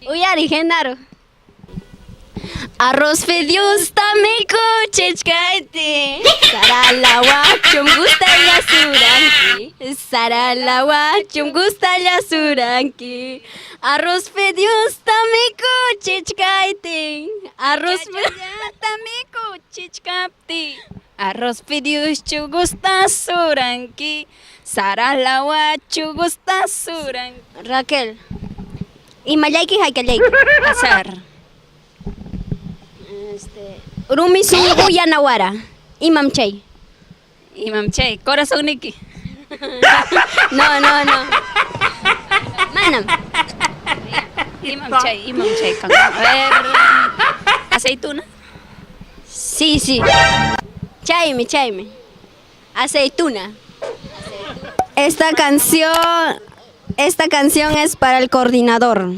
Uyari, Genaro. Arroz fideosta mikuchichkayki. Saralawachum gustallasuranki. Saralawachum gustallasuranki. Arroz fideosta mikuchichkaytin. Arroz Chachallata mikuchichkaptiy. Arroz fideoschu gustasuranki. Saralawachu gustasuranki. Raquel. Imallayki haykallayki. Azar. Este, rumi sunqu yanawara. Imam chay. Imam chay. Corazonniki. No, no, no. Manam. Imam chay, imam chay. A ver. Aceituna. Sí, sí. Chaymi, chaymi. Aceituna. Esta canción, esta canción es para el coordinador.